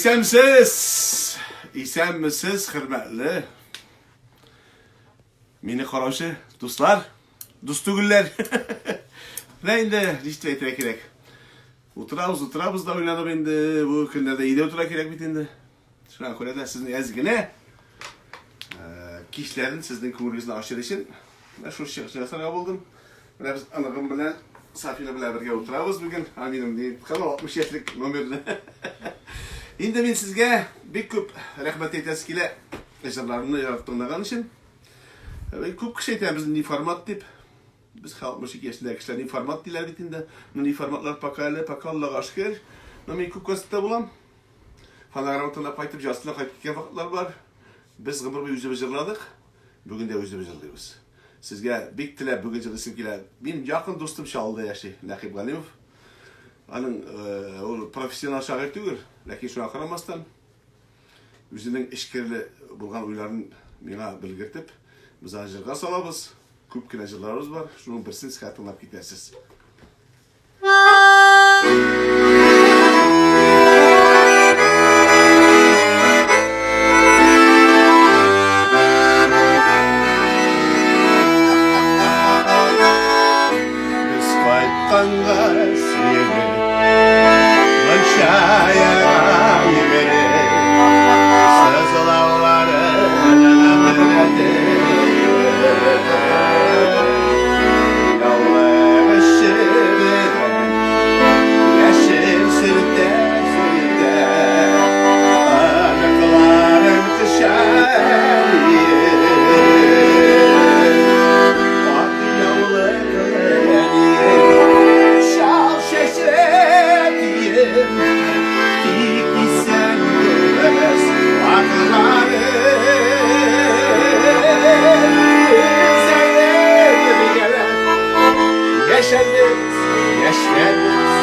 Исәнмесез! Исәнмесез, хөрмәтле мине караучы дуслар, дус түгелләр. Менә инде ничек әйтергә кирәк. Утырабыз, утырабыз да уйланып инде, бу көннәрдә өйдә утыра кирәк бит инде. Шуңа күрә дә сезне әз генә кичләрен сезнең күңелегезне ачыр өчен менә шул чыгыш ясарга булдым. Менә без оныгым белән Сафина белән бергә утырабыз бүген. Аминым дип, 60 яшьлек номерны. Инде мин сезгә бик күп рәхмәт әйтәсе килә җырларымны яратып тыңлаган өчен. Күп кеше әйтә, без ни формат дип. Без 62 яшендәге кешеләр ни формат диләр бит инде. Ну, ни форматлар пока әле, пока Аллага шөкер. Но мин күп концертта булам. Фонограмма тыңлап кайтып, җастына кайтып киткән вакытлар бар. Без гомер буе үзебез җырладык. Бүген дә үзебез җырлыйбыз. Сезгә бик теләп бүген җырлыйсым килә. Минем якын дустым Чаллыда яши, Нәкыйп Галимов. Аның э, ул профессионал шагыйрь түгел, ләкин шуңа карамастан үзенең эчкерле булган уйларын миңа белгертеп, без аны җырга салабыз. Күп кенә җырларыбыз бар. Шуның берсен сезгә тыңлап китәрсез. Без кайтканга сөенеп, мунча йөгереп, сызлауларын хәтерләтеп. Яшәрбез, яшәрбез,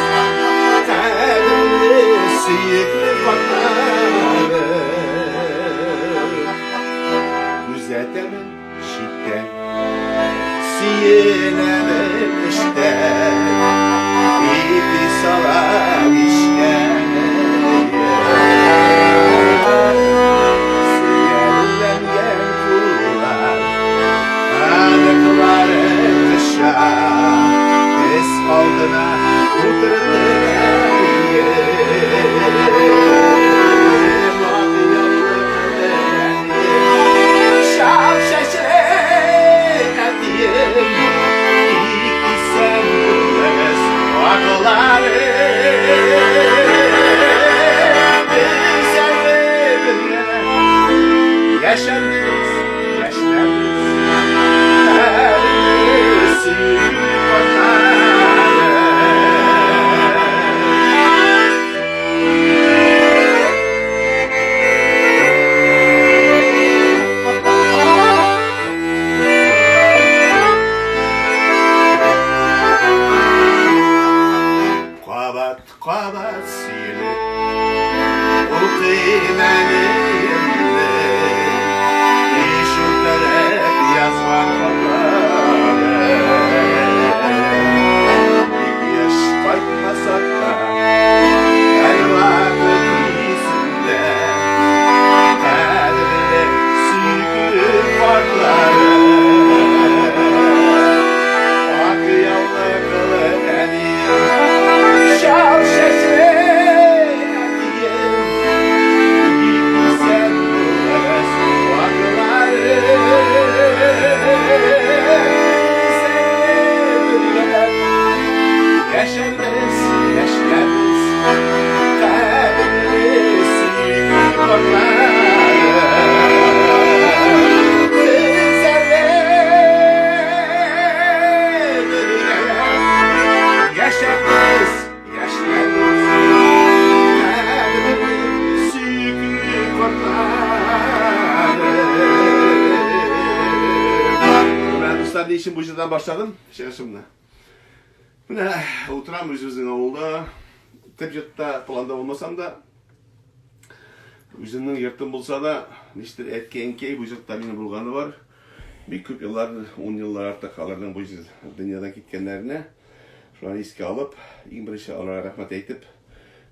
кадерле, сөекле картларым. Күзәтәмен читтән, сөенәмен эштән, ипи салам ишкәнем. Сөялләнгән куллар, Аныкларын кыша, Күз алдына утыртып Шау чәчле әтием, Тик исән булыгыз, вакларым. Без әле бергә яшәрбез, яшьләрбез. Кадерле сөекле картларым. Кабат, кабат сөенеп, укыйм әниемне. Иш утырып язган хатларын. Бик еш кайтмасак та, һәрвакыт исемдә. Кадерле, сөекле картларым. Ак яулыклы әнием, чал чәчле әтием, бик исән булыгыз, вакларым. Бергәләп яшәрбез, яшьләрбез, кадерле сөекле картларым. Без әле бергәләп яшәрбез, яшьләрбез, кадерле сөекле картларым. Менә, дуслар, ни өчен бу җырдан башладым чыгышымны? Менә утырам үзебезнең авылда, төп йортта планда булмасам да, үземнең йортым булса да, ничектер әткәй-әнкәй бу йортта минем булганы бар. Бик күп еллар, 10 еллар артык аларның бу дөньядан киткәннәренә. Шуларны искә алып, иң беренче аларга рәхмәт әйтеп,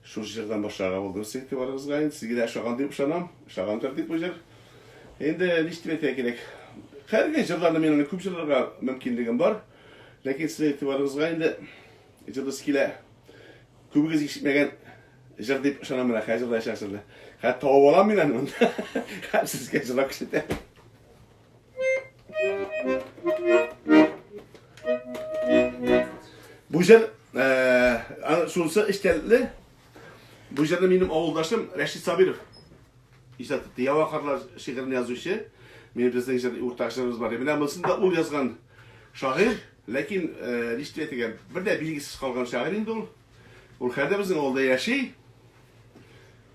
Шул җырдан башларга булдым сезнең игътибарыгызга. Инде сезгә дә ошаган дип ышанам. Ошагандыр дип бу җыр. Инде ничек дип әйтергә кирәк? Хәзерге җырларны мин аны күп җырларга мөмкинлегем бар. Ләкин сезнең игътибарыгызга инде җырлысы килә. Күбегез ишетмәгән җыр дип ышанам менә хәзер җырлаячак җырны. Хәзер табып алам мин аны монда. Хәзер сезгә җырлап күрсәтәм. Бу җыр, шунысы эчтәлекле. Бу җырны минем авылдашым Рәшит Сабиров иҗат итте. Ява карлар шигырен язучы. Минем безнең җыр уртак җырыбыз бар. Менә монысын да ул язган шагыйрь, ләкин ничек дип әйтергә, бер дә билгесез калган шагыйрь инде ул. Ул хәзер безнең авылда яши.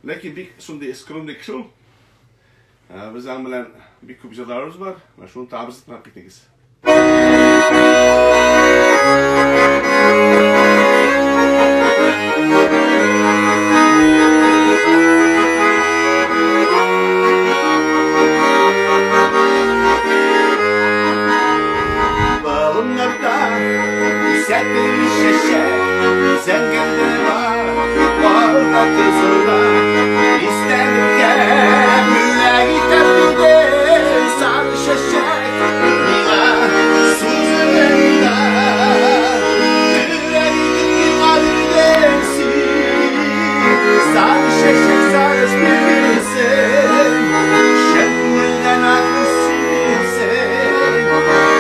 Ләкин бик шундый скромный кеше ул. Без аның белән бик күп җырларыбыз бар. Менә шуны табыз тыңлап китегез. Балымнарда үсәтер чәчәк, зәңгәрдә бар, алда кызылда, истәлеккә бүләк итәр диде сары чәчәк, миңа сузылганда. Бүләк итеп миңа бирдең син, сары чәчәк, сары бирсен, чын күңелдән атлы синсең,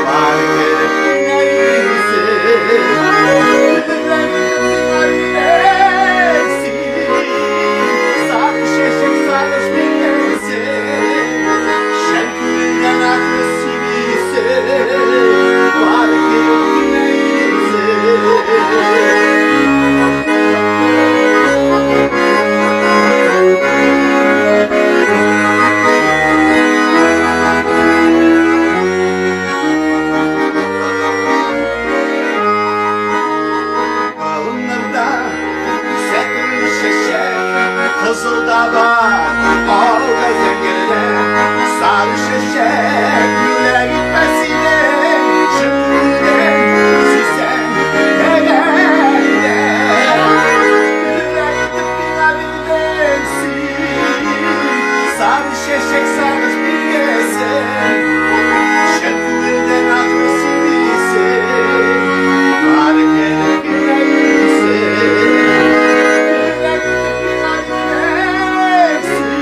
бар кереп кенә йөрисең. Бүләк итеп миңа бирдең син, сары чәчәк, сары бирсен, чын күңелдән атлы синсең, бар кереп кенә йөрисең. Алыннарда үсәтер чәчәк, кызыл да бар, ал да зәңгәр, сары чәчәк, бүләк итмәс идем, чын күңелдән сөйсәң, әгәр дә. Бүләк итеп миңа бирдең син, сары чәчәк, сары биргәсен, чын күңелдән атлы сөйлисең, бары кереп кенә йөрисең. Бүләк итеп миңа бирдең син,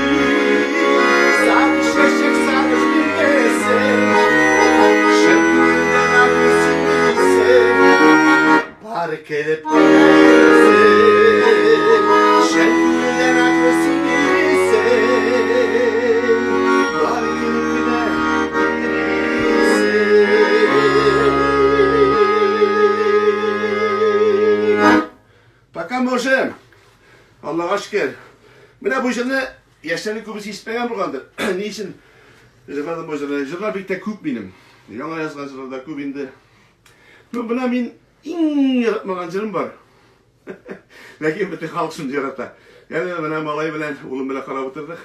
сары чәчәк, сары биргәсен, чын күңелдән атлы сөйлисең, бары кереп кенә йөрисең. Чын күңелдән атлы сөйлисең, бары кереп кенә йөрисең. Пока можем. Аллага шөкер. Менә бу җырны яшьләрнең күбесе ишетмәгән булгандыр. Ни өчен җырладым бу җырны? Җырлар бик тә күп минем. Яңа язган җырлар да күп инде. Ну, менә мин иң яратмаган җырым бар. Ләкин бөтен халык шуны ярата. Әле менә малай белән, улым белән карап утырдык.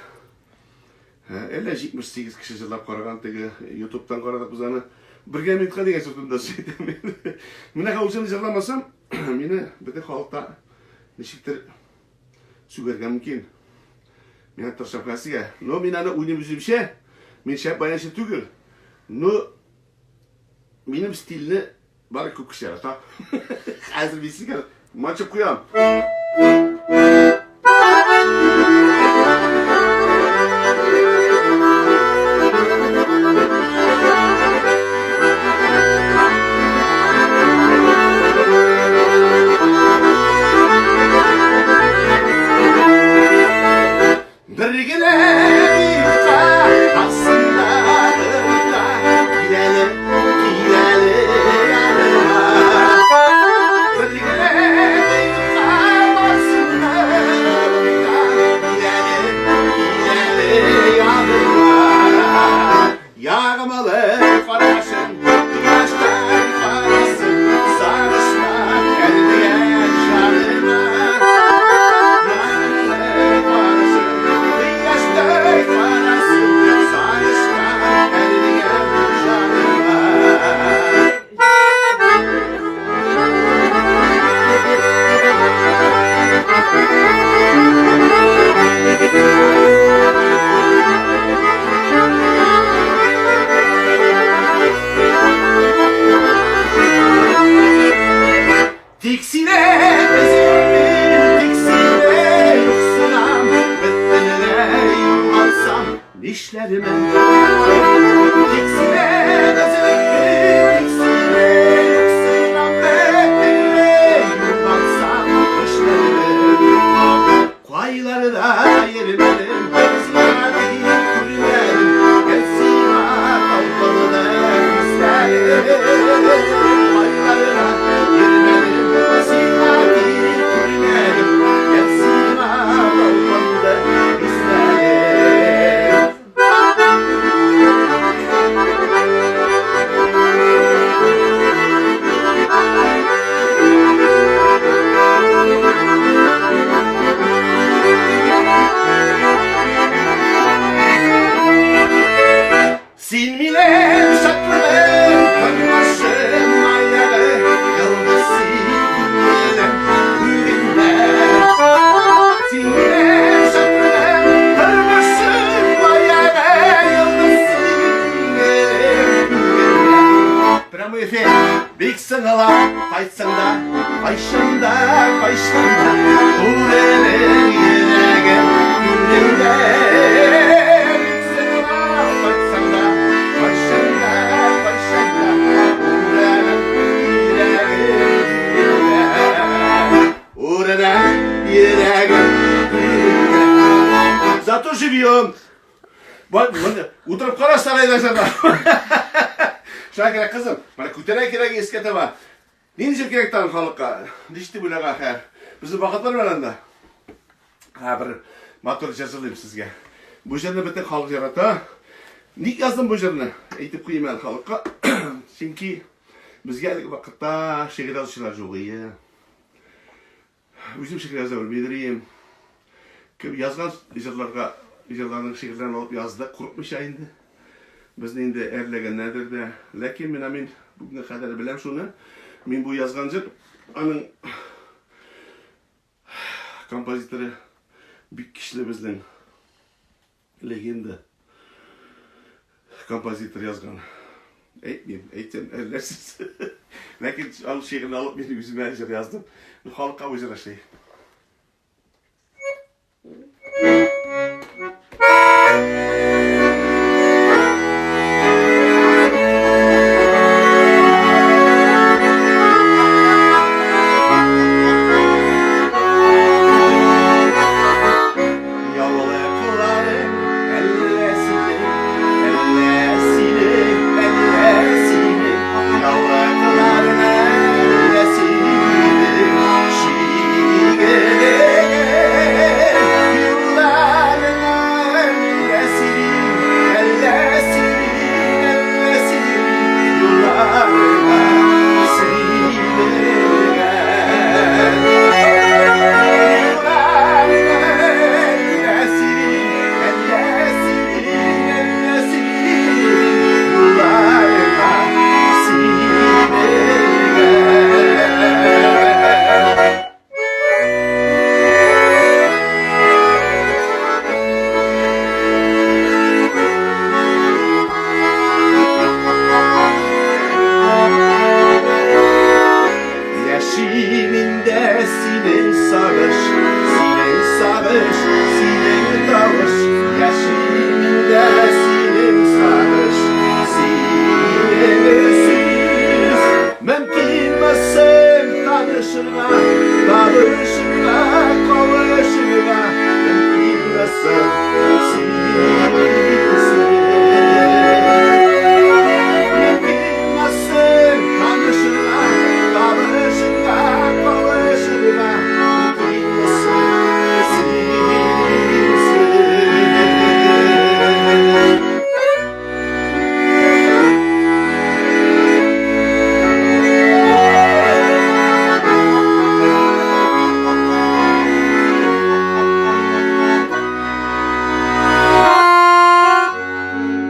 Әллә 78 кеше җырлап караган теге YouTube'тан карадык без аны. Бергә минутка дигән сүз турында сөйләдем. Менә ул җырны җырламасам, мине бөтен халыкта ничектер сүгәргә мөмкин. Миңа тырышам хәзергә. Но мин аны уйныйм үземчә. Мин шәп баянчы түгел. Но минем стильне бары күп кеше ярата. Хәзер мин сезгә мачып куям. Бер генә минутка астында да киләле, киләле яныма. Бер генә минутка астында да киләле, киләле яныма. Ягымалы карашың, кояштай карасын, сагышма кәлгән җаныма. Ягымалы карашың, кояштай карасын, сагышма кәлгән җаныма. Прямой эфир. Бик сыңылап кайтсаң да, кайчан да, кайчан да, Түренең йөрәге түрендә. Бик сыңылап кайтсаң да, кайчан да, кайчан да, Түренең йөрәге түрендә. Үренең йөрәге түрендә. Зато живьем. Утырып кара сарайда җырда. Шуңа кирәк, кызым, менә күтәрә кирәк искә таба. Нинди җыр кирәк тагын халыкка? Ничек дип уйларга хәер? Безнең вакыт бар анда. Ха, бер матур җыр җырлыйм сезгә. Бу җырны бөтен халык ярата. Ник яздым бу җырны? Әйтеп куйыйм әле халыкка. Чөнки безгә әлеге вакытта шигырь язучылар юк ие. Үзем шигырь яза белмидер ием. Кем язган җырларга, җырларның шигырьләрен алып язды, курыкмыйча инде. Безне инде әрләгәннәрдер дә. Ләкин менә мин бүгенге кадәр беләм шуны. Мин бу язган җыр аның композиторы бик көчле безнең легенда композитор язган. Әйтмим, әйтсәм, әрләрсез. Ләкин аның шигырен алып мин үземә җыр яздым. Халыкка бу җыр ошый. Яулыкларың әллә синең, әллә синең, әллә синең, яулыкларың әллә синең, чигелгән юлларың әллә синең, әллә синең, әллә синең, юлларың сибелгән. Яшим инде синең сагыш, синең сагыш, синең тавыш. Яшим инде синең сагыш, синең сүз. Мөмкинмесең танышырга, табышырга, кавышырга. Мөмкинмесең синсез. Мөмкинмесең танышырга, табышырга, кавышырга. Мөмкинмесең синсез.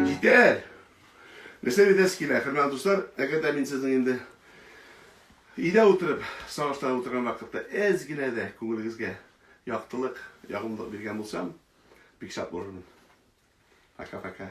Җитәр. Нәрсә әйтәсе килә, хөрмәтле дуслар, әгәр дә мин сезнең инде өйдә утырып, сагыштан утырган вакытта әз генә дә күңелегезгә яктылык, ягымлылык биргән булсам, бик шат булырмын. Пока-пока.